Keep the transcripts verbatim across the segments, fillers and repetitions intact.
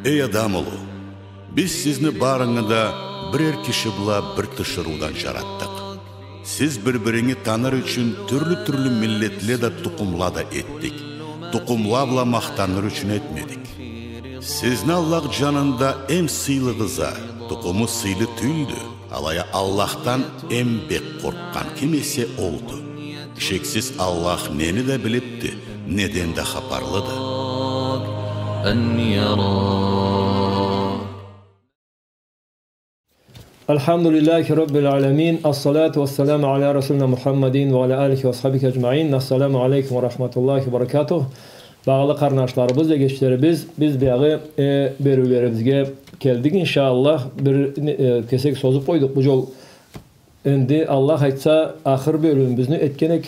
Эй адам улу, биз сизни барынгы да бирер киши бла бир тиширыудан джаратдыкъ. Сиз бир-биринги таныр ючюн тюрлю-тюрлю миллетле да, тукъумла да этдик. Тукъумла бла махтаныр ючюн этмедик. Сизни Аллах джанында эм сыйлыгъыз а, тукъуму сыйлы тюлдю. Алай а Аллахдан эм бек къоркъгъан ким эсе олду. Шексиз, Аллах нени да билибди, неден да хапарлыды. الحمد لله رب العالمين. الصلاة والسلام على رسولنا محمد وعلى آله وأصحابه أجمعين. السلام عليكم ورحمة الله وبركاته. Багъалы къарнашларыбыз, эгечлерибиз, биз биягъы, э, бериулерибизге келдик, иншаАллах. Бир, э, кесек созуб къойдукъ бу джол. Энди, Аллах айтса, ахыр бёлюмюбюзню этген эк,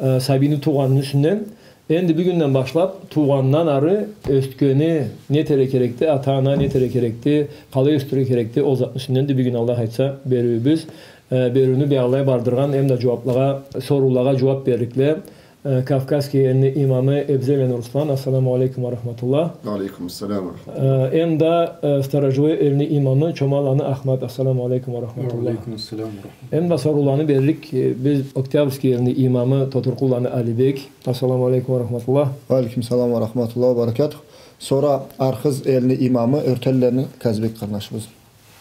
э, сабийни туугъаныны юсюнден. Энди бюгюнден башлаб, туугъандан ары ёсгени не этерге керекди, ата-ана не этерге керекди, къалай ёсдюрюрге керекди, ол затны юсюнденди бюгюн, Аллах айтса, бериуюбюз. Э, бериуню биягъылай бардыргъан, эм да джууаблагъа, соруулагъа джууаб берликле, э, Кавказский элни имамы Эбзеланы Руслан, ассаламу алейкум ва рахматуллах. Ва алейкум ассалам ва рахматуллах. Э, эм да, э, Сторожевой элни имамы Чомаланы Ахмат, ассаламу алейкум ва рахматуллах. Ва алейкум ассалам ва рахматуллах. Эм да сорууланы берлик, э, биз Октябрьский элни имамы Тотуркъулланы Алибек, ассаламу алейкум ва рахматуллах. Ва алейкум ассалам ва рахматуллах ва баракатух. Сора Архыз элни имамы Ёртенланы Казбек къарнашыбыз.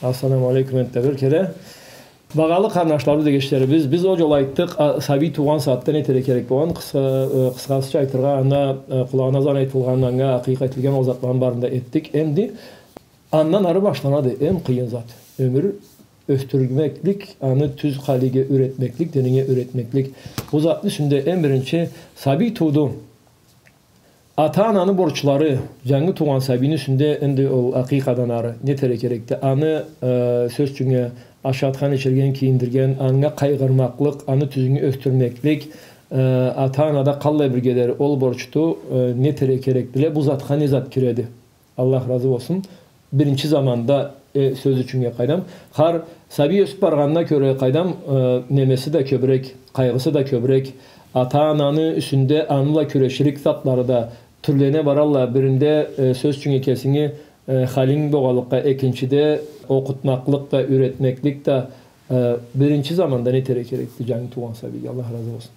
Ассаламу алейкум энтда бир кере. Багъалы къарнашларыбыз, эгечлерибиз, биз ол джол айтдыкъ, а, сабий туугъан сагъатда не этерге керек болгъан, къысха, э, къысхасыча айтыргъа, анда, э, къулагъына азан айтылгъан, анга акъикъа этилген, ол затланы барын да этдик. Энди андан ары башланады эм къыйын зат. Ёмюр ёсдюрмеклик, аны тюз халиге юретмеклик, дининге юретмеклик. Бу затны юсюнде эм биринчи сабий тууду. Ата-ананы борчлары, джангы туугъан сабийни юсюнде, энди ол акъикъадан ары не этерге керекди? Аны, э, сёз ючюннге, ашатхан, ичирген, кийиндирген, анга къайгъырмакълыкъ, аны тюзюнге ёсдюрмеклик, э, ата-анада къаллай бир гелир ол борчду, э, не этерге керекдиле, бу затха не зат киреди? Аллах разы болсун. Биринчи заманда, э, сёз ючюннге къайдам. Хар сабий ёсюб баргъанына кёре къайдам, э, немеси да кёбюрек, къайгъысы да кёбюрек. Ата-ананы юсюнде аны бла кюреширик затлары да тюрлене баралла. Биринде, э, сёз ючюннге кесинги, э, халинг болгъанлыкъгъа, экинчиде окъутмакълыкъ да, юретмеклик да, э, биринчи заманда не этерге керекди джангы туугъан сабийге? Аллах разы болсун.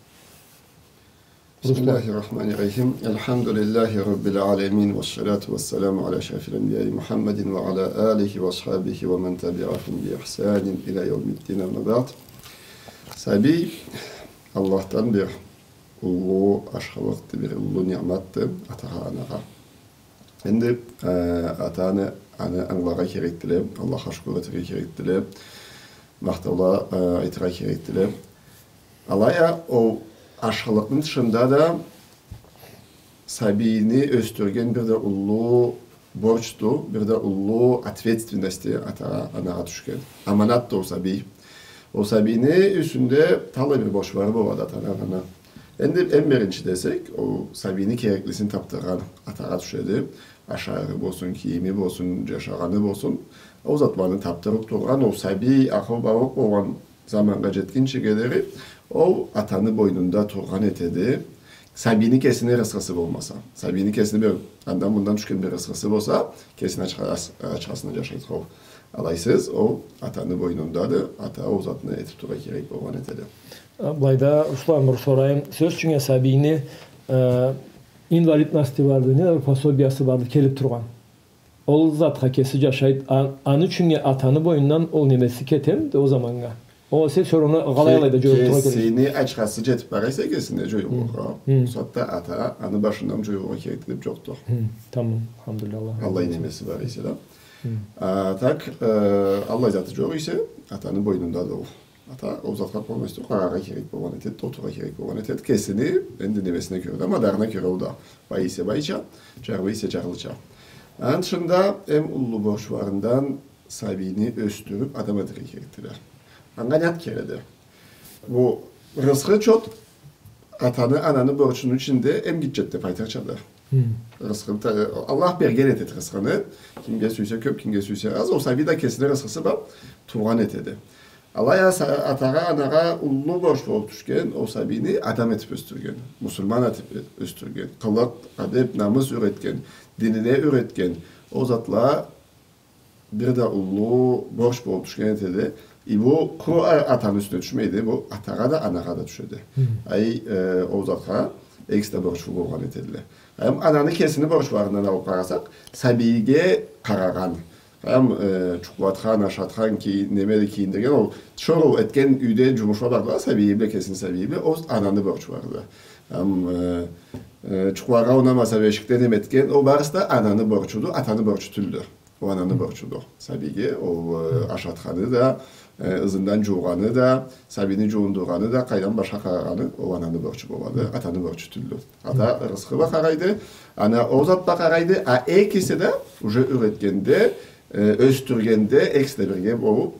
بسم الله الرحمن الرحيم. الحمد لله رب العالمين، والصلاة والسلام على أشرف الأنبياء محمد وعلى آله وأصحابه ومن تبعهم بإحسان إلى يوم الدين، أما بعد. Сабий Аллахдан бир уллу ашхылыкъды, бир уллу ниъматды атагъа, анагъа. Энди, э, ата-ана аны ангыларгъа керекдиле, Аллахха шукур этерге керекдиле, махтаула, э, айтыргъа керекдиле. Алай а ол ашхылыкъны тышында да сабийни ёсдюрген бир да уллу борчду, бир да уллу ответственностьды атагъа, анагъа тюшген. Аманатды ол сабий. Ол сабийни юсюнде талай бир борчлары болады ата-ананы. Энди эм биринчи десек, ол сабийни кереклисин табдыргъан атагъа тюшеди. Ашарыгъы болсун, кийими болсун, джашагъаны болсун. Ол затланы табдырыб тургъан, ол сабий акъыл-балыкъ болгъан заманнга джетгинчиге дери ол атаны бойнунда тургъан этеди. Сабийни кесини рысхысы болмаса. Сабийни кесини бир андан-мындан тюшген бир рысхысы болса, кесини ачха-, ас-, ачхасына джашайды ол. Алайсыз, ол атаны бойнундады, ата ол затны этиб тургъа керек болгъан этеди. А, былайда, Руслан, бир сорайым. Сёз ючюн, сабийни, э, инвалидности барды, не да бир пособиясы барды, келиб тургъан. Ол затха кеси джашайды, а-, аны ючюн атаны бойнундан ол немеси кетемиди ол заманнга? Ол сёз, сора ону къалай алайда джоюб тургъа керек? Кесини ачхасы джетиб бара эсе кесине джоюлургъа. Хы. Сагъатда ата аны башындан джоюлургъа керекди деб джокъду. Хы, тамам, алхамдулиллях, Аллах разы болсун. Аллай немеси бар эсе да. Хы. А так, э, аллай заты джокъ эсе, атаны бойнундады ол. Ата ол затха полностью къараргъа керек болгъан этеди, отурургъа керек болгъан этеди. Кесини энди немесине кёре да, мадарына кёре ол да. Бай эсе байча, джарлы эсе джарлыча. Аны тышында эм уллу борчларындан сабийни ёсдюрюб адам этерге керекди да. Анга не зат керекди? Бу рысхы чот атаны, ананы борчуну ичинде эм гитчеди деб айтырчады. Хы. Рысхыны та-, Аллах берген этеди рысхыны. Кимге сюйсе кёб, кимге сюйсе аз. Ол сабий да кесини рысхысы бла тургъан этеди. Алай а са-, атагъа, анагъа уллу борч болуб тюшген ол сабийни адам этиб ёсдюрген, муслиман этиб ёсдюрген, къылыкъ, адеб, намыс юретген, динине юретген, Ол затла бир да уллу борч болуб тюшген этеди. И бу къуру а-, атаны юсюне тюшмейди, бу атагъа да, анагъа да тюшеди. Хы. Ай, э, ол затха экиси да борчлу болгъан этедиле. Эм ананы кесини борчларындан алыб къарасакъ, сабийге къарагъан, эм, э, джукълатхан, ашатхан, ки-, немеди, кийиндирген, ол шору этген юйде джумушла бардыла, сабийи бла, кесини сабийи бла, ол ананы борчларыды. Эм, э, э, джукъларгъа унамаса, бешикде неме этген, ол барысы да ананы борчуду, атаны борчу тюлдю. Ол ананы борчуду. Сабийге ол, э, ашатханы да, э, ызындан джуугъаны да, сабийни джуундургъаны да, къайдан башха къарагъаны, ол ананы борчу болады, атаны борчу тюлдю. Ата рысхы бла къарайды, ана ол зат бла къарайды, а экиси да уже юретгенде, э, ёсдюргенде, экиси да бирге болуб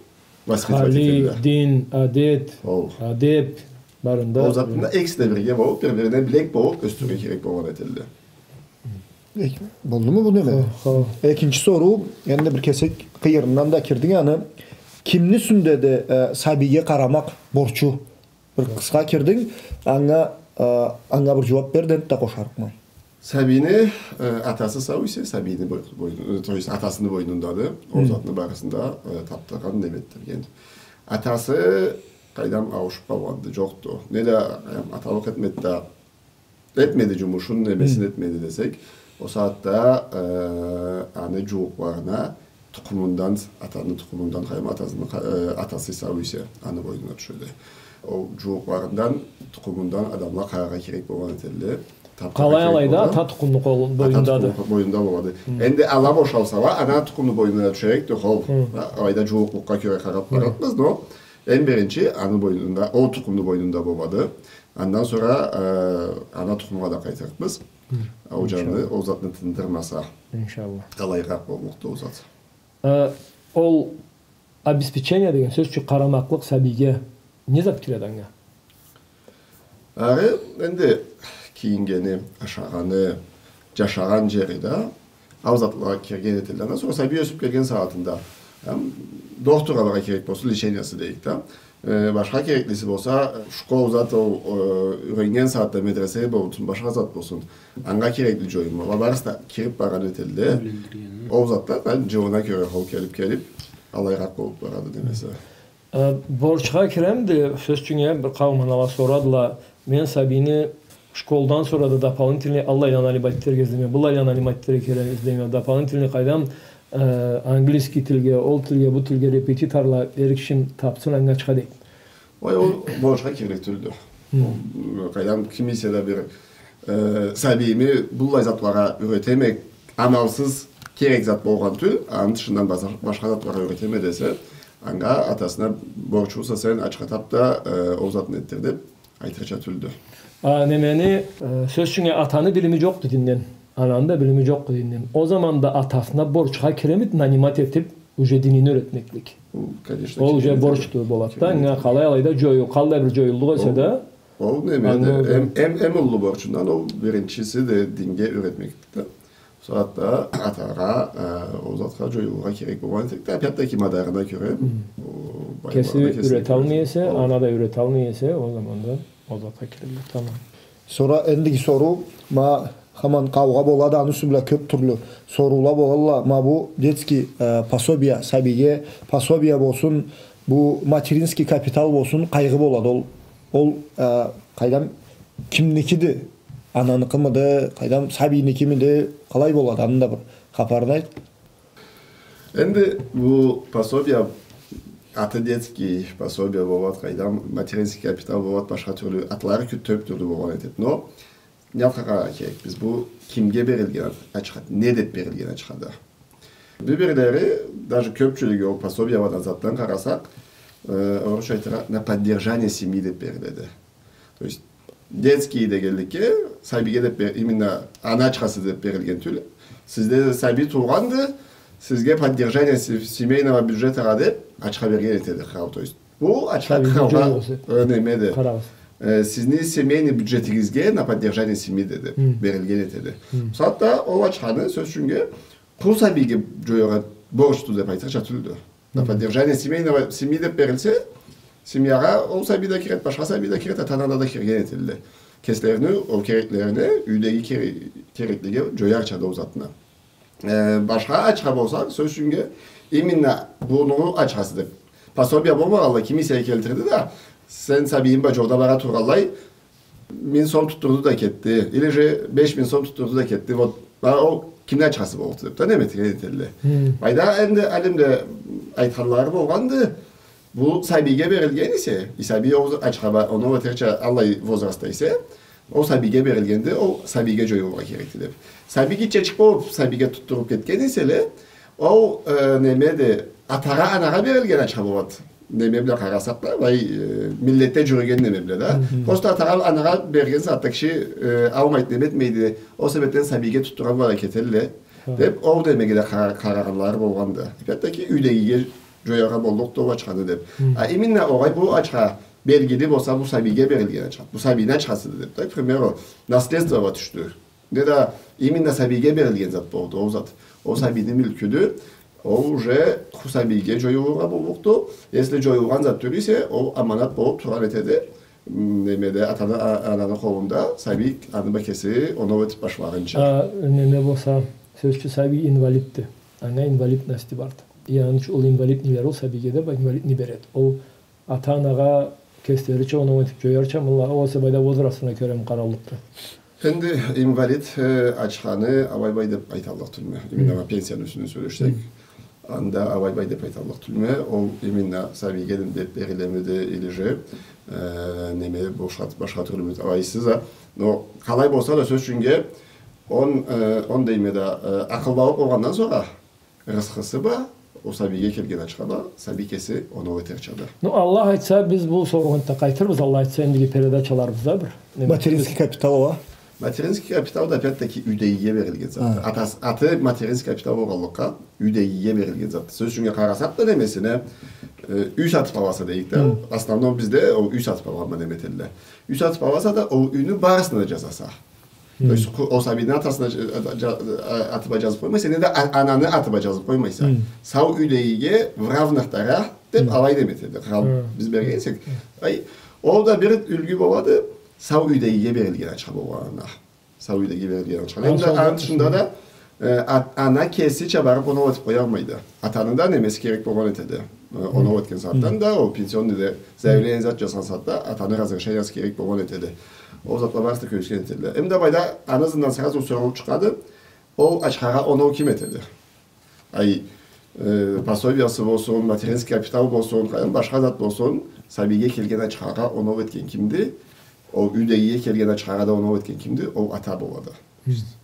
воспитывать этедиле. Халий, дин, адет, адеб, барын да. Ол затны да экиси да бирге болуб, бир-бирине билек болуб, ёсдюрюрге керек болгъан этедиле. Эк-, болдуму бу неме? Хо, хо. Экинчи соруу, энди бир кесек къыйырындан да кирдинг, аны, кимни юсюндеди, э, сабийге къарамакъ борчу? Бир къысха кирдинг, анга, э, анга бир джууаб бер да, энтда къошарыкъма. Сабийни, э, атасы сау эсе, сабийни бой-, бойну-, э, то есть атасыны бойнундады. Ол затны барысын да, э, табдыргъан, неме этдирген. Атасы къайдам ауушуб къалгъанды, джокъду. Не да, э, аталыкъ этмеди да, этмеди джумушун, немесин этмеди десек, ол сагъатда, э, аны джууукъларына тукъумундан, атаны тукъумундан, къайдам, атасыны къа-, э, атасы сау эсе, аны бойнуна тюшеди. Ол джууукъларындан, тукъумундан адамла къараргъа керек болгъан этедиле. Табдыргъа керек болгъан. Къалай алайда ата тукъумну бойнундады. Ата тукъумну бойнунда болады. Энди ала бошалсала, ана тукъумну бойнуна тюшерикди ол. Алайда джууукълукъгъа кёре къараб барабыз, но эм биринчи аны бойнунда, ол тукъумну бойнунда болады. Андан сора, э, ана тукъумгъа да къайтырыкъбыз. Ол джаны, ол затны тындырмаса. Иншаллах. Къалайыракъ боллукъду ол зат. Э, ол обеспечение деген, сёз ючюн, къарамакълыкъ сабийге не зат киреди анга? Ары, энди, кийингени, ашагъаны, джашагъан джери да, ол затла кирген этедиле. Андан сора сабий ёсюб келген сагъатында, эм, дохтургъа барыргъа керек болсун, лечениясы дейик да. Э, башха кереклиси болса, школ зат ол, э, юреннген сагъатда медресе болсун, башха зат болсун. Анга керекли джоюмла барысы да кириб баргъан этедиле. Ол затла да джылына кёре ол келиб-келиб, алайыракъ болуб барады немеси. Э, борчха киремиди, сёз ючюн, э, бир къауум анала сорадыла, мен сабийни школдан сора да дополнительный аллайла нанимать этерге излейме, быллайла нанимать этерге керек излейме, дополнительный къайдам, э, английский тилге, ол тилге, бу тилге репетиторла эркишим табсын, анга чыгъа дейди. Ой, ол борчха кирлик тюлдю. Ол, э, къайдам, ким эсе да бир, э, сабийими быллай затлагъа юретеме, амалсыз керек зат болгъан тюл, аны тышындан баса-, башха затлагъа юретеме десе, анга атасына борчлуса сен, ачха таб да, э, ол затны этдир деб айтырча тюлдю. А, немени, э, сёз ючюн, атаны билими джокъду динден, ананы да билими джокъду динден. Ол заманда атасына борчха киремиди нанимать этиб, уже динин юретмеклик? Ол, конечно, киремиди. Ол уже борчду болады да, анга къалай алайда джоюл-, къаллай бир джоюллукъ эсе да. Ол немеди, эм, эм, эм уллу борчундан ол биринчиси да динге юретмекликди. Сора да атагъа, э, ол затха джоюлургъа керек болгъан этеди да, опять-таки мадарына кёре, ол, кеси юреталмай эсе, ана да юреталмай эсе, ол заманда ол затха кирилди, тамам. Сора эндиги соруу, ма, хаман къаугъа болады, аны юсю бла кёб тюрлю соруула болалла, ма бу детский, э, пособия, сабийге пособия болсун, бу материнский капитал болсун, къайгъы болады. Ол, ол, э, къайдам, кимникиди? Ананыкъымыды, къайдам, сабийникимиди, къалай болады? Аны да бир хапарын айт. Энди бу пособия, аты детский пособия болады, къайдам, материнский капитал болады, башха тюрлю атлары кё-, кёб тюрлю болгъан этеди. Но не затха къараргъа керекбиз? Бу кимге берилген ачхады, не деб берилген ачхады? Бир-бирлери, даже кёбчюлюгю ол пособияладан, затдан къарасакъ, э, орусча айтыргъа, на поддержание семьи деб бериледи. То есть, детский дегенликге, сабийге деб бер-, именно ана ачхасы деб берилген тюл. Сизде сабий туугъанды, сизге поддержание се-, семейного бюджетагъа деб ачха берген этеди кърал. То есть, бу ачха къралгъа, э, немеди. Э, сизни семейный бюджетигизге на поддержание семьи деб берилген этеди. Бусагъатда ол ачханы, сёз ючюннге, къуру сабийге джояргъа борчду деб айтырча тюлдю. На поддержание семейного, семьи деб берилсе, семьягъа ол сабий да киреди, башха сабий да киреди, ата-ана да кирген этедиле. Кеслерини ол кереклерине, юйдеги кере-, кереклиге джоярча да ол затны. Э, башха ачха болса, сёз ючюннге, именно буну ачхасы деб. Пособия болмагъанлай, ким эсе келтирди да, сен сабийинг бла джолда бара тургъанлай, минг сом тутдурду да кетди, или же беш минг сом тутдурду да кетди. Вот, а ол кимни ачхасы болду деб да, неме этген этелле. Хы. Былайда энди алимле айтханлары болгъанды, бу сабийге берилген эсе, и сабий ол ачха бла, оноу этерча аллай возрастда эсе, ол сабийге берилгенди, ол сабийге джоюлургъа керекди деб. Сабий гитчечик болуб, сабийге тутдуруб кетген эселе, ол, э, немеди, атагъа, анагъа берилген ачха болад. Неме бла къарасакъ да, былай, э, миллетде джюрюген неме бла да. Хы-хы. Просто атагъа, анагъа берген сагъатда киши, э, алмайды, неме этмейди. Ол себебден сабийге тутдура бла кетелле. Хы. Деб, ол немеге да къара-, къарагъанлары болгъанды. Опять-таки, юйдегиге джояргъа боллукъду ол ачханы деб. Хы. А именно огъай бу ачха белгили болса, бу сабийге берилген ачха. Бу сабийни ачхасыды деб да, к примеру, наследство бла тюшдю. Неда именно сабийге берилген зат болду, ол зат. Ол сабийни мюлкюдю, ол уже ху сабийге джоюлургъа боллукъду. Если джоюлгъан зат тюл эсе, ол аманат болуб тургъан этеди. М, немеде, атаны, а-, ананы къолунда, сабий аны бла кеси оноу этиб башлагъынчы. А, неме болса, сёз ючюн, сабий инвалидди. Анга инвалидности барды. И аны ючюн ол инвалидни берир ол сабийге деб, инвалидни береди. Ол ата-анагъа кеслерича оноу этиб джоярча, мулла, ол эсе былайда возрастына кёре къараллыкъды. Энди инвалид, э, ачханы алай-былай деб айталлыкъ тюлме. Именно пенсияны юсюнден сёлешсек, анда алай-былай деб айталлыкъ тюлме. Ол именно сабийге деб берилемиди, или же, э, неме, башха, башха тюрлюмюдю, алайсыз а. Но къалай болса да, сёз ючюннге, он, э, он дейме да, э, акъыллылыкъ болгъандан сора, рысхысы бла, ол сабийге келген ачха бла, сабий кеси оноу этерчады. Ну, Аллах айтса, биз бу соруугъа да къайтырбыз, Аллах айтса, эндиги передачаларыбызда бир. Материнский капитал, а? Материнский капитал да, опять-таки, юйдегиге берилген зат. Ха. Атас-, аты материнский капитал болгъанлыкъгъа, юйдегиге берилген зат. Сёз ючюннге, къарасакъ да немесине, э, юй сатыб аласа дейик да, хы, основном бизде ол юй сатыб алгъан бла неме этелле. Юй сатыб аласа да, ол юйню барысына да джазаса. То есть, ху-, ол сабийни атасына дж-, а, дж-, а, аты бла джазыб къоймайса, неда а-, ананы аты бла джазыб къоймайса. Сау юйдегиге в равных долях деб алай неме этеди. Къырал биз берген эсек. Ай, ол да бир юлгю болады, сау юйдегиге берилген ачха болгъанына. Сау юйдегиге берилген ачха. Энди аны тышында да, э, ат-, ана кесича барыб оноу этиб къоялмайды. Атаны да немеси керек болгъан этеди. Э, оноу этген сагъатдан да, ол пенсионныйде заявление зат джазгъан сагъатда атаны разрешениясы керек болгъан этеди. Ол затла барысы да кёргюзтген этедиле. Эм да былайда аны ызындан сразу соруу чыгъады. Ол ачхагъа оноу ким этеди? Ай, э, пособиясы болсун, материнский капитал болсун, къайдам, башха зат болсун, сабийге келген ачхагъа оноу этген кимди? Ол юйдегиге келген ачхагъа да оноу этген кимди? Ол ата болады.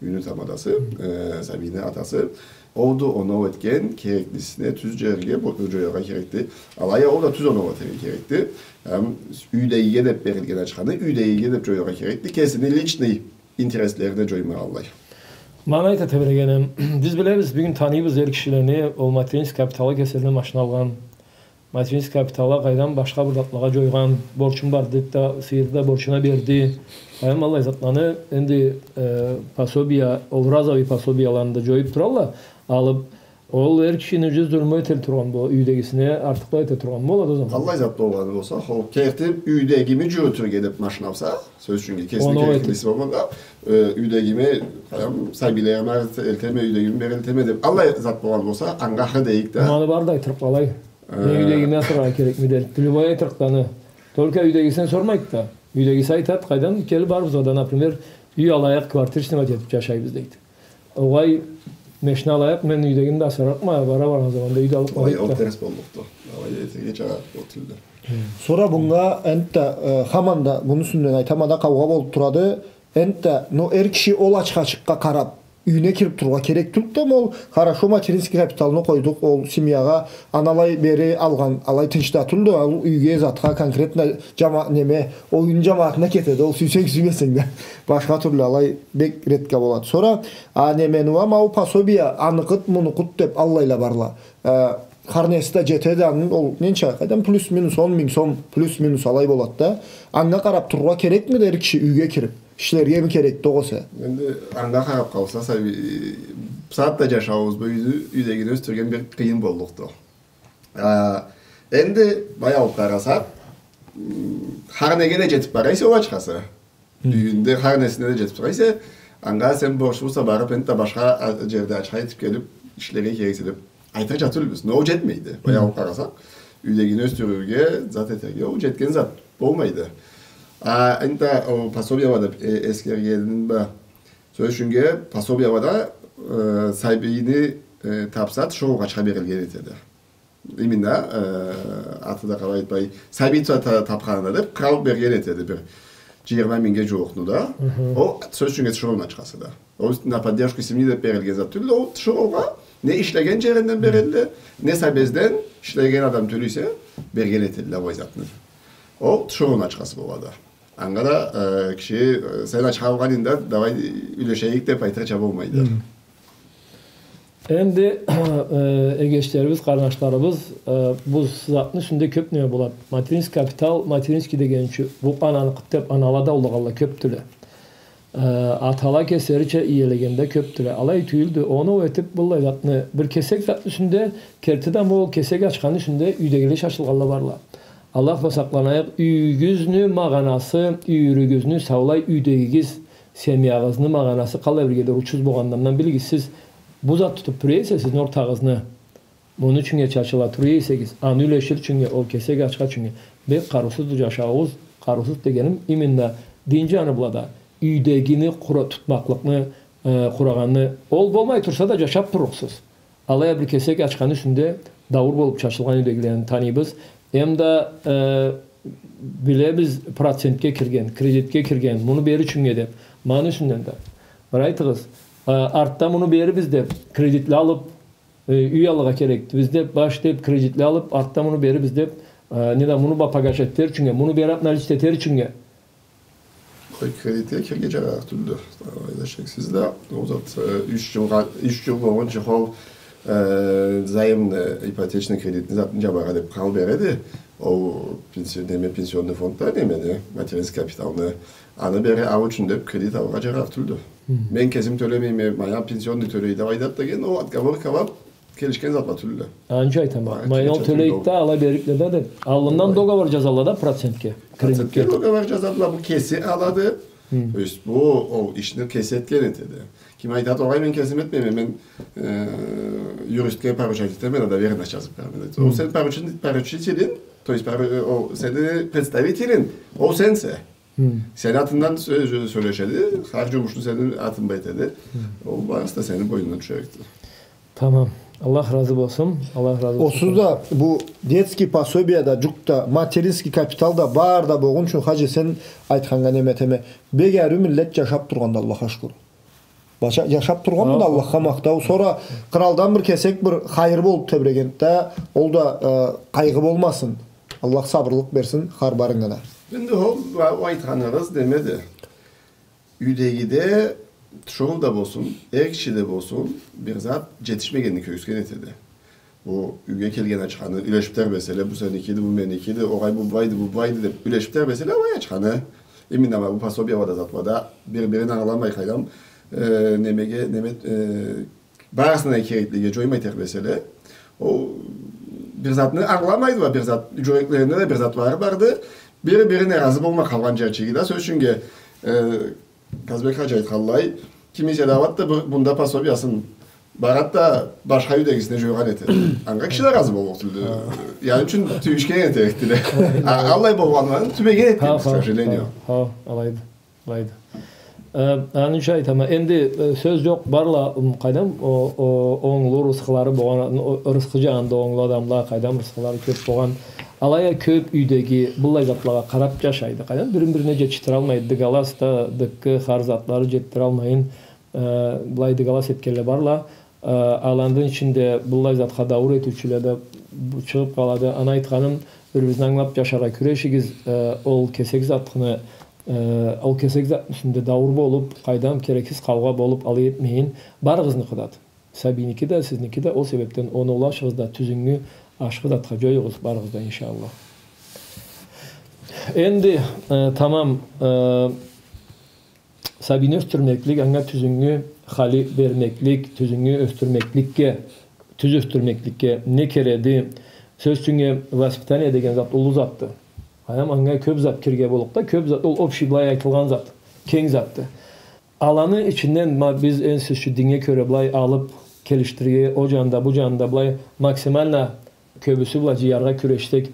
Юйню тамадасы, э, сабийни атасы. Олду оноу этген, кереклисине тюз джерге бо-, джояргъа керекди. Алай а ол да тюз оноу этерге керекди. Эм, юйдегиге деб берилген ачханы юйдегиге деб джояргъа керекди. Кесини личный интереслерине джоймагъанлай. Ма аны айта тебрегеним. Биз билебиз, бюгюн таныйбыз эр кишилени, ол материнский капиталгъа кеслерине машина алгъан, материнский капиталгъа, къайдам, башха бир затлагъа джойгъан, борчум бар деб да, сыйырды да борчуна берди. Къайдам, аллай затланы, энди, э, пособия, ол разовый пособияланы да джоюб туралла, алыб, ол эр кишини джюз зулму эте тургъан бу, юйдегисине артыкълыкъ эте тургъан болады ол заман. Аллай зат болгъаны болса, хо, кертиб юйдегими джюрютюрге деб машина алса, сёз ючюн, кесини кереклиси болгъанда, э, юйдегими, къайдам, сабийлерими элтеме, юйдегими бери элтеме деб, аллай зат болгъаны болса, анга хы дейик да. Ма аны бары да айтырыкъ алай. Э. Мен юйдегими асыраргъа керекме дерик. Любой айтырыкъ да аны. Только юйдегисине сормайды да. Юйдегиси айтады, къайдам, келиб барыбыз анда, например, юй алайыкъ, квартир снимать этиб джашайбыз дейди. Огъай, машина алайыкъ, мен юйдегими да асырарыкъма, бара баргъан заманда юй да алыб къалайыкъ да. Огъай, ол терс боллукъду. Огъай, этерге чыгъарыкъ боллукъду. Сора мынга энтда, э, хаманда муну юсюнден айтама да, къаугъа болуб турады. Энтда, но эр киши ол ачхачыкъгъа къараб, юйюне кириб турургъа керек тюлдю да, ол, хорошо, материнский капиталны къойдукъ, ол семьягъа, аны алай бери алгъан, алай тынч да тюлдю, ол юйге, затха, конкретно джама-, неме, ол юйню джамагъатына кетеди, ол сюйсенг, сюймесенг да. Башха тюрлю алай бек редко болады. Сора, а, немени уа, ма ол пособия, аны къыт, муну къыт деб, аллайла барла. Э, хар неси да джетеди, аны ол ненча, къайдам, плюс-минус он минг сом, плюс-минус алай болады да. Анга къараб турургъа керекмиди эр киши юйге кириб? Ишлерге ми керекди огъесе? Энди анга къараб къалса, сабий, бусагъатда джашауубуз бу юйдю, юйдегини ёсдюрген бир къыйын боллукъду. А, энди былай алыб къарасакъ, м, хар неге да джетиб бара эсе ол ачхасы. Хы. Юйюнде хар несине да джетиб тура эсе, Анга сен борчлуса барып, энтда башха, а, джерде ачха этип келип, ишлерге керексе деп айтырча тюлбюз. Но ол джетмейди. Хы. Баягъы къарасакъ, юйдегини ёсдюрюрге, зат этерге, ол джетген зат болмайды. А, энтда ол пособияла деп, э, эсгергенинг бла, сёз ючюннге, пособияла да, э, сабийни, э, тапса, тиширыугъа ачха берилген этеди. Именно, э, аты да къалай айтмай, сабий та-, та-, тапханына деп, кърал берген этеди бир джыйырма мингнге джууукъну да. Хы-хы. Ол, сёз ючюннге, тиширыуну ачхасы да. Ол на поддержку семьи деп берилген зат тюлдю. Ол тиширыугъа не ишлеген джеринден берилди, не сабезден, ишлеген адам тюл эсе, берген этедиле ол затны. Ол тиширыуну ачхасы болады. Анга да, э, киши, э, сен ачха алгъанынг да, давай юлешейик деп айтырча болмайды. Хы. Энди, э, эгечлерибиз, къарнашларыбыз, э, бу затны юсюнде кёп неме болады. Материнский капитал, материнский деген ючюн, бу ананыкъыды деп, анала да уллугъалла кёпдюле. Э, атала кеслерича иелеген да кёпдюле. Алай тюйюлдю. Оноу этип, быллай затны, бир кесек затны юсюнде, керти да, ма ол кесек ачханы юсюнде юйдегиле чачылгъанла барла. Аллах бла сакъланайыкъ, юйюгюзню магъанасы, юйюрюгюзню саулай, юйдегигиз, семьягъызны магъанасы къалай биргедир учуз болгъандан билигиз. Сиз бу зат тутуп тура эсе, сизни ортагъызны, муну ючюннге чачыла тура эсегиз, аны юлешир ючюннге, ол кесек ачха ючюннге, бек къарыусузду джашауугъуз, къарыусуз дегеним, именно дин джаны бла да, юйдегини къура-, тутмакълыкъны, э, къурагъанны, ол болмай турса да, джашап турлукъсуз. Алай а бир кесек ачханы юсюнде дауур болуп чачылгъан юйдегилени таныйбыз. Эм да, э, билебиз, процентге кирген, кредитге кирген, муну берир ючюннге деп. Муну юсюнден да бир айтыгъыз. Э, артда муну берирбиз деп, кредитле алып, э, юй алыргъа керекди. Биз деп, баш деп, кредитле алып, артда муну берирбиз деп, э, не да муну ба-, погашать этер ючюннге, муну бери обналичить этер ючюннге. Къой, кредитге кирирге джарарыкъ тюлдю. Алайда шексиз да, ол зат, э, юч джылгъа, юч джыл болгъунчу ол, э, заемный, ипотечный кредитни затын джабаргъа деп кърал береди. Ол пенси-, неме, пенсионный фондда немени, материнский капиталны, аны бери алыр ючюн деп кредит алыргъа джарарыкъ тюлдю. Хы. Мен кесим тёлемейме, мая пенсионный тёлейди, алайда деген, ол отговоркала келишген затла тюлле. Анча айтама. Ма, маял тёлейди да, ала берикле да деп. Аллындан договор джазалла да процентге. Процентге договор джазалла, бу кеси алады. Хы. То есть бу ол ишни кеси этген этеди. Ким айтады, огъай, мен кесим этмейме, мен, э, юристге поручать этеме, доверенность джазып береме. Хы. Ол сени поручи-, поручителинг, то есть пору-, ол сени представителинг, ол сенсе. Хы. Сени атынгдан сё-, сё-, сёлешеди, хар джумушну сени атынг бла этеди. Хы. Ол барысы да сени бойнунга тюшерикди. Тамам. Аллах разы болсун. Аллах разы болсун. Онсуз да бу детский пособие да, джукъ да, материнский капитал да, бары да болгъунчу, хаджи, сен айтханнга неме этеме. Бек ариу миллет джашап тургъанды, Аллахха шукур. Баша-, джашап тургъанды да, Аллахха махтау. Сора къралдан бир кесек бир хайыр болуп тебрегенди да, ол да, э, къайгъы болмасын. Аллах сабырлыкъ берсин хар барынгына. Энди ол, ол айтханыгъыз немеди? Юйдегиде, тиширыу да болсун, эр киши да болсун, бир зат джетишмегенни кёргюзген этеди. Бу юйге келген ачханы юлешип тебреселе, бу сеникиди, бу меникиди, огъай, бу былайды, бу былайды деп юлешип тебреселе, алай ачханы. Именно ма бу пособиялада, затлада бир-бирин ангыламай, къайдам, э, немеге, неме, э, барысына кереклиге джоймай тебреселе, ол бир затны ангыламайдыла, бир зат, джюреклеринде да бир зат бары барды, бири-бирине разы болмай къалгъан джерчиги да, сёз ючюннге, э, Казбек хаджи айтханлай, кимисе да алады да бу-, бунда пособиясын барады да башха юйдегисине джойгъан этеди. Анга киши да разы боллукъ тюлдю. Хы. Аны ючюн тюйюшген этерикдиле. Алай, алай. А, аллай болгъанларын тюбеген этгенди, к сожалению. Хы, алайды, алайды. Э, аны ючюн айтама. Энди, э, сёз джокъ, барла, м, къайдам, о, о, онглу рысхылары болгъан, о, рысхы джанында онглу адамла, къайдам, рысхылары кёп болгъан. Алай а кёп юйдеги быллай затлагъа къарап джашайды. Къайдам, бирин-бирине джетишдиралмайды, дыгалас да, дыккы, хар затлары джетдиралмайын, э, былай дыгалас этгенле барла. Э, аланы ичинде быллай затха дауур этиучюле да бу-, чыгъып къалады. Аны айтханым, бир-биригизни ангылап джашаргъа кюрешигиз, э, ол кесек затны, э, ол кесек затны юсюнде дауур болуп, къайдам, керексиз къаугъа болуп, алай этмейин. Барыгъызныкъыды. Сабийники да, сизники да, ол себепден оноулашыгъыз да, тюзюнгю ашхы затха джоюгъуз барыгъыз да, иншаллах. Энди, э, тамам, э, сабийни ёсдюрмеклик, анга тюзюнгю хали бермеклик, тюзюнгю ёсдюрмекликге, тюз ёсдюрмекликге не кереди? Сёз ючюннге, воспитание деген зат уллу затды. Анам анга кёп зат кирге боллукъ да, кёп зат, ол общий былай айтылгъан зат, кенг затды. Аланы ичинден, ма, биз, энди, сёз ючюн, динге кёре былай алып келишдирирге, о джанында, бу джанында былай максимально кёбюсю бла джыяргъа кюрешсек,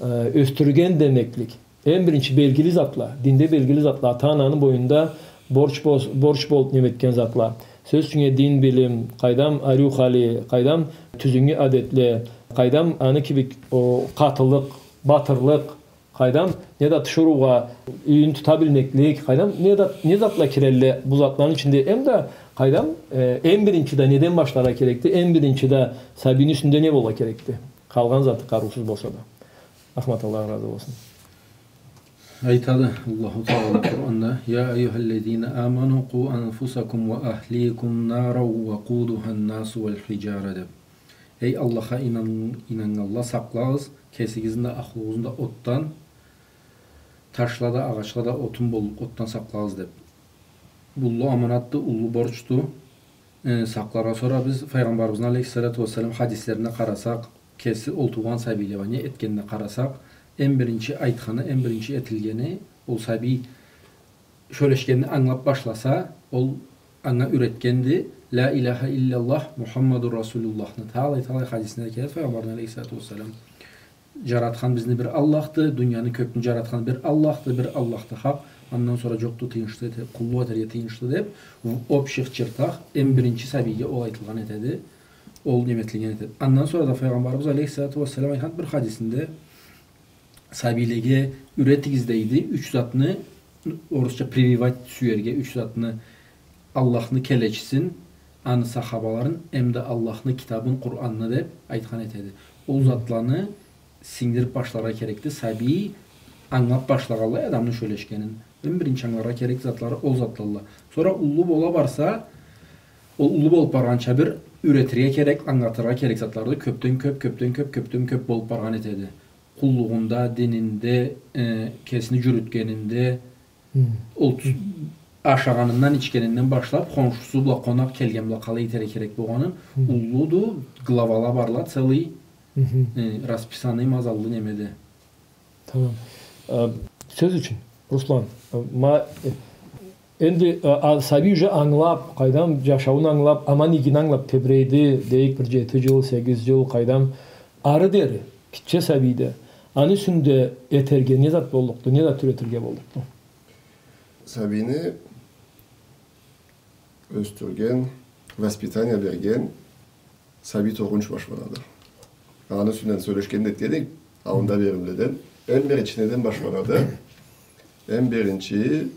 э, ёсдюрген демеклик. Эм биринчи белгили затла, динде белгили затла, ата-ананы бойнунда борч бол-, борч болуп неметген затла. Сёз ючюн, дин билим, къайдам, ариу хали, къайдам, тюзюнгю адетле, къайдам, аны кибик, о, къатылыкъ, батырлыкъ, къайдам, не да тиширыугъа юйюн тута билмеклик, къайдам, не да, не затла кирелле бу затланы ичинде, эм да, къайдам, э, эм биринчи да неден башларгъа керекди, эм биринчи да сабийни юсюнде не болургъа керекди? Къалгъан заты къарыусуз болса да. Ахмат, Аллах разы болсун. Айтады Аллаху Тагъала Къуранда: «يا أيها الذين آمنوا قوا أنفسكم وأهليكم نارا وقودها الناس والحجارة», деп. Эй Аллахха ийнан-, ийнаннганла, сакълагъыз кесигизни да, ахлугъузну да отдан, ташла да, агъачла да отун боллукъ отдан сакълагъыз деп. Бу уллу аманатды, уллу борчду. Э, сакъларгъа. Сора биз Файгъамбарыбызны алейхиссалату уассалам хадислерине къарасакъ, кеси ол туугъан сабийлеге не этгенине къарасакъ, эм биринчи айтханы, эм биринчи этилгени, ол сабий сёлешгенин англап башласа, ол анга юретгенди «Ля иляха илляллах, Мухаммадур Расулуллахны». Талай-талай хадисинде келеди Файгъамбарны алейхиссалату уассалам. Джаратхан бизни бир Аллахды, дунияны, кёкню джаратхан бир Аллахды, бир Аллахды хакъ, андан сора джокъду тыйыншлы эте-, къуллукъ этерге тыйыншлы деп, в общих чертах, эм биринчи сабийге ол айтылгъан этеди, ол неметилген этеди. Андан сора да Файгъамбарыбыз алейхиссалату уассалам айтхан бир хадисинде, сабийлеге юретигиз дейди, юч затны, орусча прививать сюерге, юч затны: Аллахны келечисин, аны сахабаларын, эм да Аллахны китабын, Къуранны деп айтхан этеди. Ол затланы сингдирип башларгъа керекди сабий англап башлагъанлай адамны сёлешгенин. Эм биринчи англаргъа керек затлары ол затлалла. Сора уллу бола барса, ол уллу болуп баргъанча бир юретирге керек, англатыргъа керек затлары кёпден кёп, кёпден кёп, кёпден кёп болуп баргъан этеди. Къуллугъунда, дининде, э, кесини джюрютгенинде, ол тюз-, ашагъанындан, ичгенинден башлап, хоншусу бла, къонакъ келген бла къалай этерге керек болгъанын, уллуду, главала барла, целый, э, расписание мазаллы немеди. Тамам. Э, сёз ючюн, Руслан, э, ма-, э, Энди, а, а, сабий уже ангылап, къайдам, джашауун ангылап, аман-игини ангылап тебрейди, дейик, бир джети джыл, сегиз джыл, къайдам, ары дери, гитче сабийде, аны юсюнде этерге не зат боллукъду, не зат юретирге боллукъду? Сабийни ёсдюрген, воспитание берген, сабий туугъунчу башланады. Аны юсюнден сёлешген этгенек, аллында беримледен. Эм биринчи неден башланады? Эм биринчи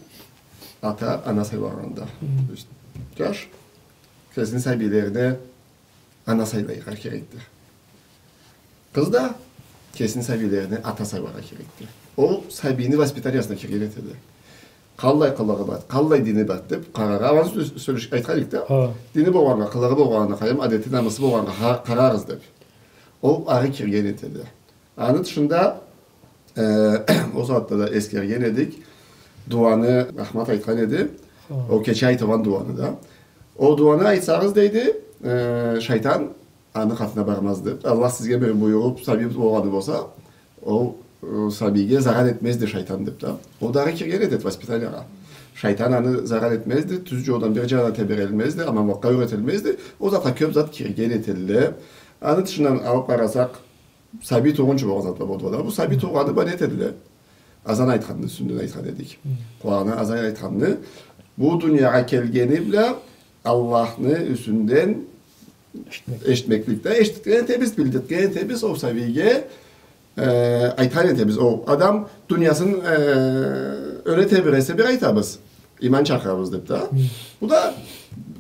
ата, ана сайланнганында. Хы. То есть, джаш кесини сабийлерине ана сайларгъа керекди. Къыз да кесини сабийлерине ата сайларгъа керекди. Ол сабийни воспитаниясына кирген этеди. Къаллай къылыгъы бар, къаллай дини бар деп къараргъа, аны сё-, сёлеш-, айтхан эдик да. Хы. Дини болгъаннга, къылыгъы болгъаннга, къайдам, адети, намысы болгъаннга къа-, къараргъыз деп. Ол ары кирген этеди. Аны тышында, э, ол сагъатда да эсгерген эдик, дуаны Ахмат айтхан эди. Хы. Ол кече айтылгъан дуаны да. Ол дуаны айтсагъыз, дейди, э, шайтан аны къатына бармаз деп. Аллах сизге бир буюруб, сабий болгъаны болса, ол, э, сабийге зарар этмезди шайтан деп да. Ол да ары кирген этеди воспитаниягъа. Шайтан аны зарар этмезди, тюз джолдан бир джанына теберелмезди, аманлыкъгъа юретилмезди. Ол затха кёб зат кирген этедиле. Аны тышындан алыб къарасакъ, сабий туугъунчу болгъан затла болду да. Бу сабий туугъаны бла не этедиле? Азан айтханны юсюнден айтхан эдик. Хы. Къулагъына азан айтханны. Бу дуниягъа келгени бла Аллахны юсюнден эшитмек. Эшитмеклик да, эшитген этебиз, билдиртген этебиз ол сабийге, э, айтхан этебиз. Ол адам дуниясын, э, ёре тебресе, бир айтабыз, иман чакъырабыз деп да. Хы. Бу да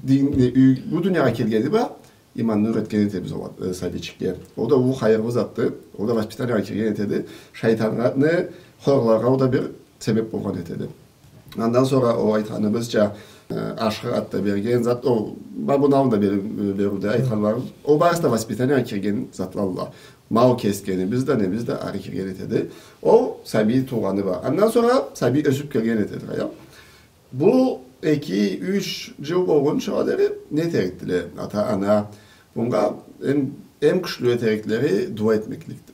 дин, э, бу дуниягъа келгени бла иманны юретген этебиз ол, э, сабийчикге. Ол да уллу хайырлы затды. Ол да воспитаниягъа кирген этеди. Шайтанны хорларгъа ол да бир себеб болгъан этеди. Андан сора ол айтханыбызча, э, ашхы ат да берген зат, ол, ма, муну аллында бери-, бериуде айтханларым, ол барысы да воспитаниягъа кирген затлалла. Мал кесгенибиз да, небиз да ары кирген этеди. Ол сабий туугъаны бла. Андан сора сабий ёсюб келген этеди, къайдам. Бу эки, юч джыл болгъунчугъа дери не этерикдиле ата, ана? Мунга эм, эм кючлю этериклери дуа этмекликди.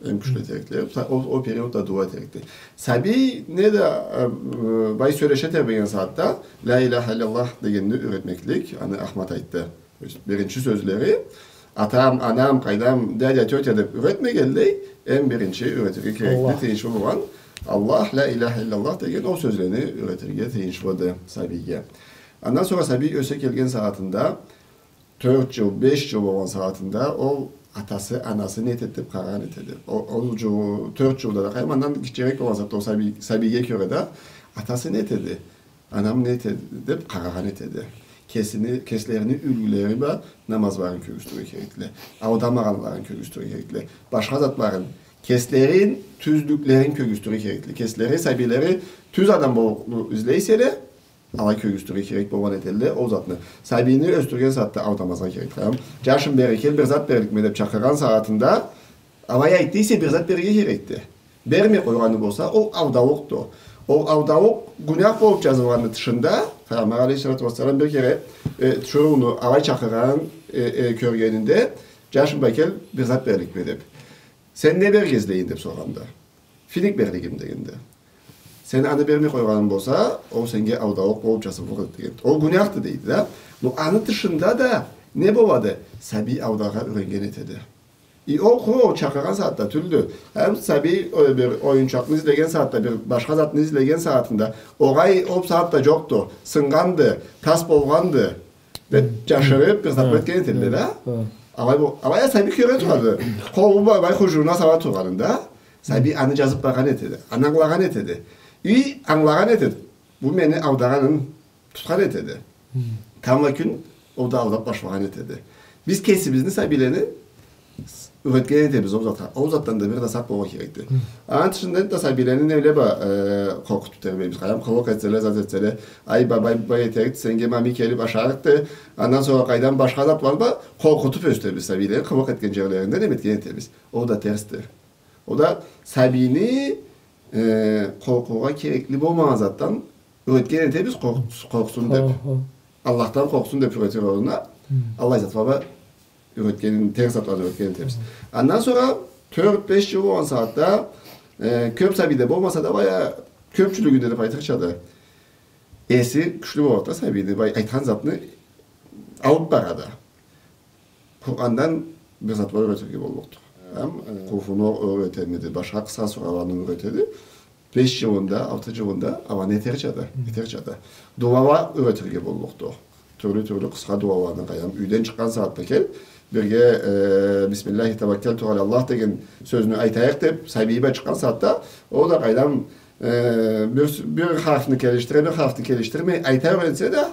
Эм кючлю этерикле. Та-, ол, ол периодда дуа этерикди. Сабий не да, э, бай сёлеше тебреген сагъатда «Ля иляха илляллах» дегенни юретмеклик, аны Ахмат айтды. То есть, биринчи сёзлери, атам, анам, къайдам, дядя, тётя деб юретмегенлей, эм биринчи юретирге керекли, тыйыншлы болгъан, Аллах, «Ля иляха илляллах» деген ол сёзлени юретирге тыйыншлыды сабийге. Андан сора сабий ёсе келген сагъатында, тёрт джыл, беш джыл болгъан сагъатында ол атасы, анасы не этеди деб къарагъан этеди. Ол, ол джыл, тёрт джылда да, къайдам, андан гитчерек болгъан сагъатда ол сабий, сабийге кёре да, атасы не этеди, анам не этеди деб къарагъан этеди. Кесини, кеслерини юлгюлери бла намазларын кёргюзтюрге керекдиле. Алдамагъанларын кёргюзтюрге керекдиле. Башха затларын, кеслерин, тюзлюклерин кёргюзтюрге керекдиле. Кеслери, сабийлери тюз адам боллукъну излей эселе, алай кёргюзтюрге керек болгъан этедиле ол затны. Сабийни ёсдюрген сагъатда алдамазгъа керек. Тамам. Джашым, бери кел, бир зат берликме деб чакъыргъан сагъатында, алай айтды эсе, бир зат берирге керекди. Бермей къойгъаны болса, ол алдаулукъду. Ол алдаулукъ гюнях болуб джазылгъанны тышында, Пайгъамбар алейхиссалату уассалам бир кере, э, тиширыуну алай чакъыргъанын, э, э, кёргенинде, «Джашым, бери кел, бир зат берликме» деб. «Сен не берирге излейинг?» деб соргъанда, «Финик берлигим» дегенде, «Сен аны бермей къойгъанынг болса, ол сеннге алдаулукъ болуб джазыллыкъды» деген. Ол гюняхды дейди да. Но аны тышында да не болады? Сабий алдаргъа юреннген этеди. И ол къуру ол чакъыргъан сагъатда тюлдю. Эм сабий, э, бир оюнчакъны излеген сагъатда, бир башха затны излеген сагъатында, огъай, ол сагъатда джокъду, сыннганды, тас болгъанды деб, джашырыб, бир зат этген этедиле да. Алай бу, алай а сабий кёре турады. Къолу бла бай хужурна сала тургъанын да. Сабий аны джазыб баргъан этеди. Аны ангылагъан этеди. И ангылагъан этеди. Бу мени алдаганым тутхан этеди. Тамбла кюн ол да алдаб башлагъан этеди. Биз кесибизни сабийлени с-, юретген этебиз ол затха. Ол затдан да бир да сакъ болургъа керекди. Аны тышында да сабийлени не бла, э, къоркъутуб тебрейбиз. Къайдам, къылыкъ этселе, зат этселе, «Ай, бабай, бабай этерикди, сеннге мами келиб ашарыкъды, андан сора къайдам башха зат бар» бла къоркъутуб ёсдюребиз сабийлени, къылыкъ этген джерлеринде неме этген этебиз. Ол да терсди. Ол да сабийни, э, къоркъургъа керекли болмагъан затдан юретген этебиз, къоркъ-, къоркъсун деб. Аллахдан къоркъсун деб юретир орнуна. Аллай затла бла юретгенин, терс затладан юретген этебиз. Андан сора тёрт-беш джыл болгъан сагъатда, э, кёб сабий да болмаса да, бая кёбчюлюгюнде деб айтырчады, эси кючлю болады да сабийни, бай айтхан затны алыб барады. Къурандан бир затла юретирге боллукъду. Эм, э, Къулхуну юретемиди, башха къысха сураланы юретеди. Беш джылында, алты джылында аланы этерчады, этерчады. Дуала юретирге боллукъду. Тюрлю-тюрлю къысха дуаланы, къайдам, юйден чыкъгъан сагъатда кел, бирге, э, «Бисмиллахи таваккалту аляллах» деген сёзню айтайыкъ деб, сабий бла чыкъгъан сагъатда, ол да, къайдам, э, бир, бир харфны келишдире, бир харфны келишдирмей айта юренсе да,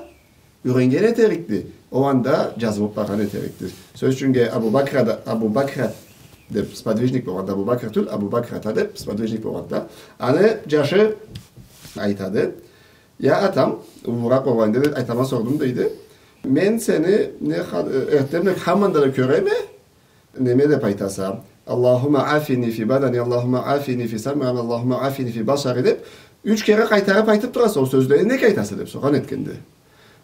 юреннген этерикди. Ол анда джазылыб баргъан этерикди. Сёз ючюннге, Абу Бакра да, Абу Бакра деб сподвижник болгъанда, Абу Бакр тюл, Абу Бакра да деб сподвижник болгъанда, аны джашы айтады: «Я атам, уллуракъ болгъанда, айтама сордум, — дейди. — Мен сени не ха-, э, эртденбла хаманда да кёреме, неме деб айтаса: „Аллахумма афини фи бадани, Аллахумма афини фи самъи, Аллахумма афини фи басари“, — деб, юч кере къайтарыб айтыб тураса ол сёзлени, нек айтаса?» — деб соргъан этгенди.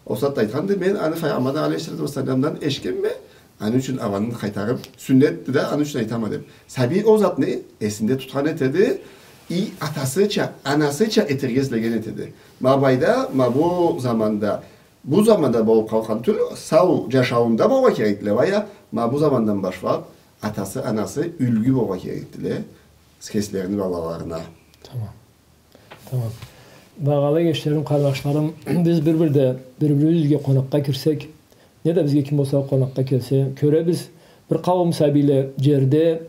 Ол сагъатда айтханды: «Мен аны Файгъамбардан алейхиссалату уассаламдан эшитгенме, аны ючюн аланы къайтарыб, сюннетди да, аны ючюн айтама», — деб. Сабий ол затны эсинде тутхан этеди, и атасыча, анасыча этерге излеген этеди. Ма былайда, ма бу заманда, бу заманда болуб къалгъан тюл, сау джашауунда болургъа керекдиле, бая, ма бу замандан башлаб, атасы, анасы юлгю болургъа керекдиле кеслерини балаларына. Тамам. Тамам. Багъалы эгечлерим, къарнашларым, биз бир-бирде бир-бирибизге къонакъгъа кирсек, не да бизге ким болса къонакъгъа келсе, кёребиз, бир къауум сабийле джерде,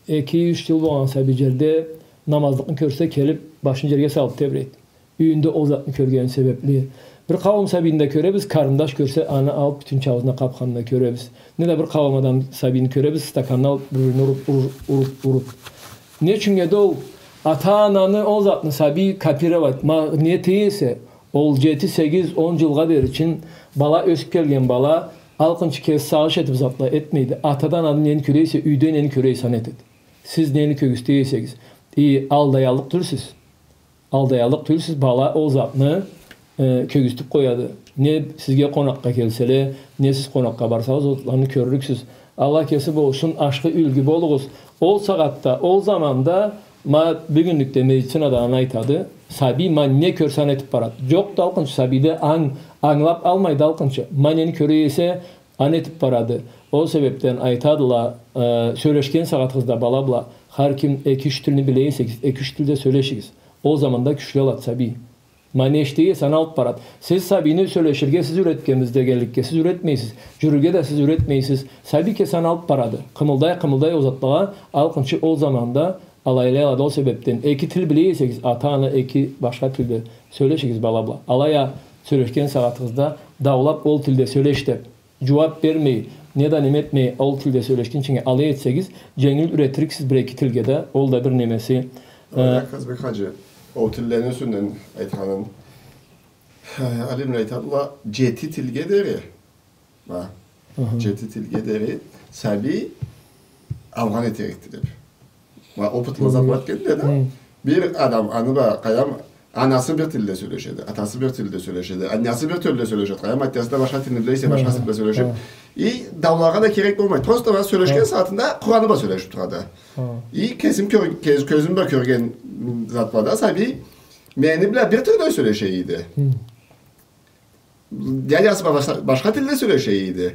эки-юч джыл болгъан сабий джерде намазлыкъны кёрсе, келиб, башын джерге салыб тебрейди. Юйюнде ол затны кёргени себебли. Бир къауум сабийни да кёребиз, къарындаш кёрсе, аны алыб, бютюнча аузуна къабханын да кёребиз. Не да бир къауум адам сабийни кёребиз, стаканны алыб, бир-бирине уруб, уруб, уруб, уруб. Не ючюннге да ол ата-ананы ол затны сабий копировать, ма-, не эте эсе, ол джети, сегиз, он джылгъа дери ючюн бала, ёсюб келген бала, алкъынчы кеси сагъыш этиб затла этмейди. Атада, анада нени кёре эсе, юйде нени кёре эсе, аны этеди. Сиз нени кёргюзте эсегиз. И алдаяллыкъ тюлсюз. Алдаяллыкъ тюлсюз, бала ол затны, э, кёргюзтюб къояды. Не сизге къонакъгъа келселе, не сиз къонакъгъа барсагъыз, ол затланы кёрлюксюз. Аллах кеси болушсун, ашхы юлгю болугъуз. Ол сагъатда, ол заманда, ма, бюгюнлюкде медицина да аны айтады. Сабий, ма, не кёрсе, аны этип барады. Джокъду алкъынчы сабийде анг-, ангылап алмайды алкъынчы. Ма, нени кёре эсе, аны этип барады. Ол себепден айтадыла, э, сёлешген сагъатыгъызда бала бла, хар ким эки-юч тилни биле эсегиз, эки-юч тилде сёлешигиз. Ол заманда кючлю алады сабий. Ма не эшите эсе, аны алып барады. Сиз сабийни сёлеширге сиз юретгенбиз дегенликге, сиз юретмейсиз. Джюрюрге да сиз юретмейсиз. Сабий кеси аны алып барады. Къымылдай, къымылдай ол затлагъа, алкъынчы ол заманда алайлай алады. Ол себепден эки тил биле эсегиз, ата-ана, эки башха тилде сёлешигиз бала бла. Алай а сёлешген сагъатыгъызда даулап ол тилде сёлеш деп, джууап бермей, неда неме этмей, ол тилде сёлешгинчинге алай этсегиз, дженгил юретириксиз бир-эки тилге да, ол да бир немеси. Э, Казбек хаджи, ол тиллени юсюнден айтханын, э, алимле айтадыла, джети тилге дери, ма, хы-хы, джети тилге дери сабий алгъан этерикди деп. Ма, опытлы зат бар экенди да. Хы. Бир адам, аны бла, къайдам, анасы бир тилде сёлешеди, атасы бир тилде сёлешеди, анасы бир тилде сёлешеди, къайдам, атасы да башха тилни биле эсе, башха тилде сёлешеди. Хы. И даулагъа да керек болмайды. Просто ма сёлешген сагъатында Къураны бла сёлешип турады. Хы. И кесим кёр-, кез-, кёзюм бла кёрген, м, зат бла да, сабий мени бла бир тилде сёлеше эди. Хы. Дядясы бла башха, башха тилде сёлеше эди.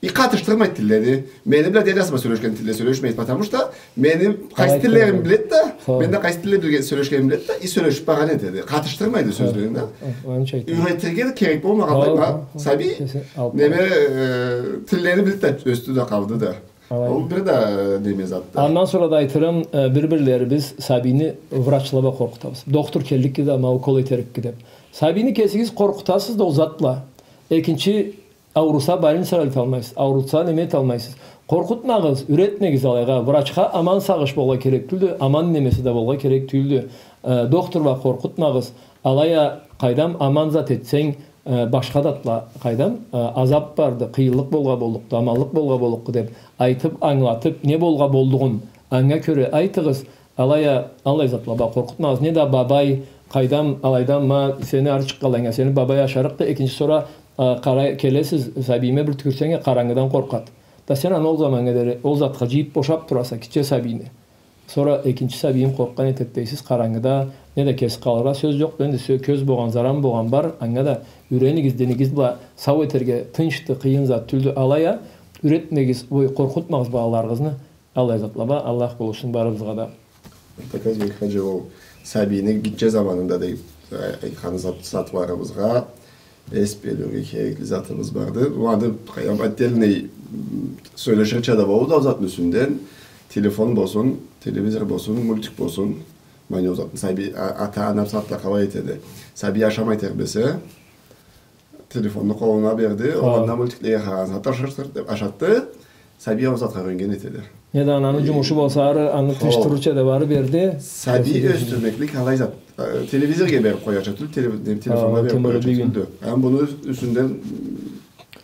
И къатышдырмайды тиллени. Мени бла дядясы бла сёлешген тилде сёлешмейди, потому что мени къайсы тиллерими биледи да, мен да къайсы тилде билге-, сёлешгеними биледи да, и сёлешип баргъан этеди. Къатышдырмайды сёзлерин да. Хы, хы, анча айтайым. Юретирге да керек болмагъанлай, ма, сабий, неме, э, тиллени билип да ёсдю да къалды да. Алай. Ол бир да, э, неме затды. Андан сора да айтырым, э, бир-бирлерибиз сабийни врачла бла къоркъутабыз. Дохтур келликди да, ма укол этерикди деп. Сабийни кесигиз къоркъутасыз да ол зат бла. Экинчи ауруса, больницагъа элталмайсыз, ауруса, неме эталмайсыз. Къоркъутмагъыз, юретмегиз алайгъа. Врачха аман сагъыш болгъа керек тюлдю, аман немеси да болгъа керек тюлдю. Э, дохтур бла къоркъутмагъыз. Алай а, къайдам, аман зат этсенг, э, башха затла, къайдам, э, азап барды, къыйынлыкъ болгъа боллукъду, аманлыкъ болгъа боллукъду деп айтып, ангылатып, не болгъа боллугъун анга кёре айтыгъыз. Алай а, аллай затла бла къоркъутмагъыз. Неда бабай, къайдам, алайдан ма, сени ары чыкъгъанлайынга, сени бабай ашарыкъды, экинчи сора, э, къара-, келесиз, сабийиме бир тюкюрсенг а, къарангыдан къоркъады. Да сен аны ол заманнга дери, ол затха джыйып бошап тураса, гитче сабийни. Сора экинчи сабийим къоркъгъан этеди дейсиз, къарангыда, неда кеси къалыргъа сёз джокъду. Энди сё-, кёз болгъан, заран болгъан бар, анга да юренигиз, динигиз бла сау этерге, тынчды, къыйын зат тюлдю, алай а, юретмегиз, ой, къоркъутмагъыз балаларыгъызны, аллай затла бла, Аллах болушсун барыбызгъа да. Казбек хаджи, ол сабийни гитче заманында деб, э, айтхан зат-, затларыбызгъа, эс берирге керекли затыбыз барды. Аны, къайдам, отдельный, м, сёлеширча да боллукъду ол затны юсюнден. Телефон болсун, телевизор болсун, мультик болсун. Ма не ол затны сабий, а-, ата-ана бусагъатда къалай этеди? Сабий ашамай тербесе, телефонну къолуна берди, ол анда мультиклеге къарагъан сагъатда ашарсыз деб ашатды. Сабий ол затха юреннген этеди. Неда ананы джумушу болса, ары аны тынч турурча деб ары берди. Сабий ёсдюрмеклик алай зат. Э, телевизоргъа бериб къоярча тюл, теле-, не, телефоннга бериб къоярча тюлдю. Эм муну юсюнден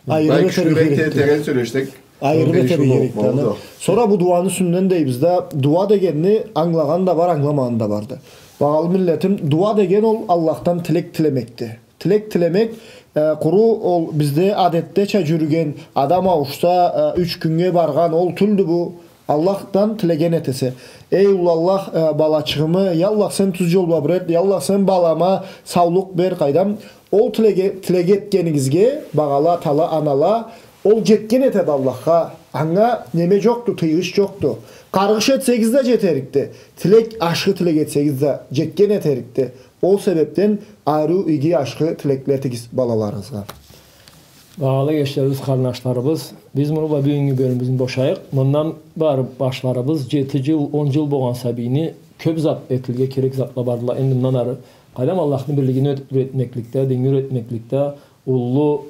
айырыб этерге керекди. Терен сёлешсек, айырыб этерге керекди. Сора бу дуаны юсюнден дейбиз да, дуа дегенни ангылагъан да бар, ангыламагъан да барды. Багъалы миллетим, дуа деген ол Аллахдан тилек тилемекди. Тилек тилемек, э, къуру ол бизде адетдеча джюрюген, адам ауушса, э, юч кюннге баргъан, ол тюлдю бу. Аллахдан тилеген этесе. Эй, уллу Аллах, э, балачыгъымы, я Аллах, сен тюз джол бла бир эт, я Аллах, сен балама саулукъ бер, къайдам. Ол тилеге, тилек этгенигизге, багъалы атала, анала, ол джетген этеди Аллахха. Анга неме джокъду, тыйгъыч джокъду. Къаргъыш этсегиз да джетерикди. Тилек, ашхы тилек этсегиз да джетген этерикди. Ол себебден ариу иги ашхы тилекле этигиз балаларыгъызгъа. Багъалы эгечлерибиз, къарнашларыбыз, биз муну бла бюгюннгю бёлюмюбюзню бошайыкъ. Мындан бары башларыбыз, джети джыл, он джыл болгъан сабийни кёб зат этилирге керек затла бардыла. Энди мындан ары, къайдам, Аллахны бирлигин юретмекликде, динни юретмекликде уллу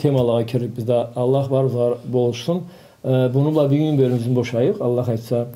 темалагъа кирликбиз да. Аллах барыбызгъа болушсун. Э, муну бла бюгюннгю бёлюмюбюзню бошайыкъ, Аллах айтса.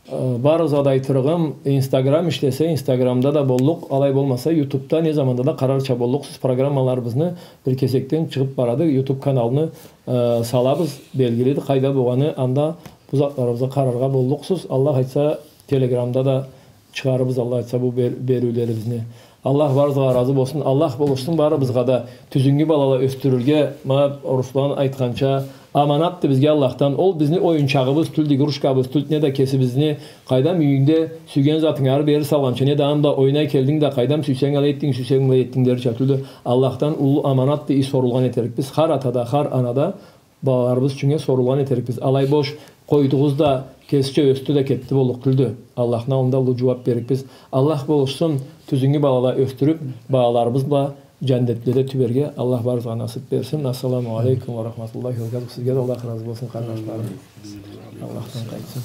Э, барыгъызгъа да айтырыгъым, Инстаграм ишлесе, Инстаграмда да боллукъ, алай болмаса, Ютубда не заманда да къарарча боллукъсуз программаларыбызны, бир кесекден чыгъыб барады, Ютуб каналны, э, салабыз, белгилиди къайда болгъаны, анда бу затларыбызгъа къараргъа боллукъсуз. Аллах айтса, Телеграмда да чыгъарырбыз, Аллах айтса, бу бер-, бериулерибизни. Аллах барыгъызгъа разы болсун, Аллах болушсун барыбызгъа да тюзюннгю балала ёсдюрюрге, ма Руслан айтханча, Аманатды бизге Аллахдан. Ол бизни оюнчагъыбыз тюлдю, игрушкабыз тюлдю, не да кесибизни, къайдам, юйюнгде сюйген затынгы ары-бери салгъанча, не да анда ойнай келдинг да, къайдам, сюйсенг алай этдинг, сюйсенг былай этдинг дерча тюлдю. Аллахдан уллу аманатды, и сорулгъан этерикбиз. Хар атада, хар анада балаларыбыз ючюннге сорулгъан этерикбиз. Алай бош къойдугъуз да, кесича ёсдю да кетди боллукъ тюлдю. Аллахны аллында уллу жууап берликбиз. Аллах болушсун, тюзюнгю балала ёсдюрюп, балаларыбыз бла жаннетледе тюберге Аллах барыбызгъа насып берсин. Ассаламу алейкум ва рахматуллахи ва баракатух. Сизге да Аллах разы болсун, къарнашларым. Аллахдан къайтсын.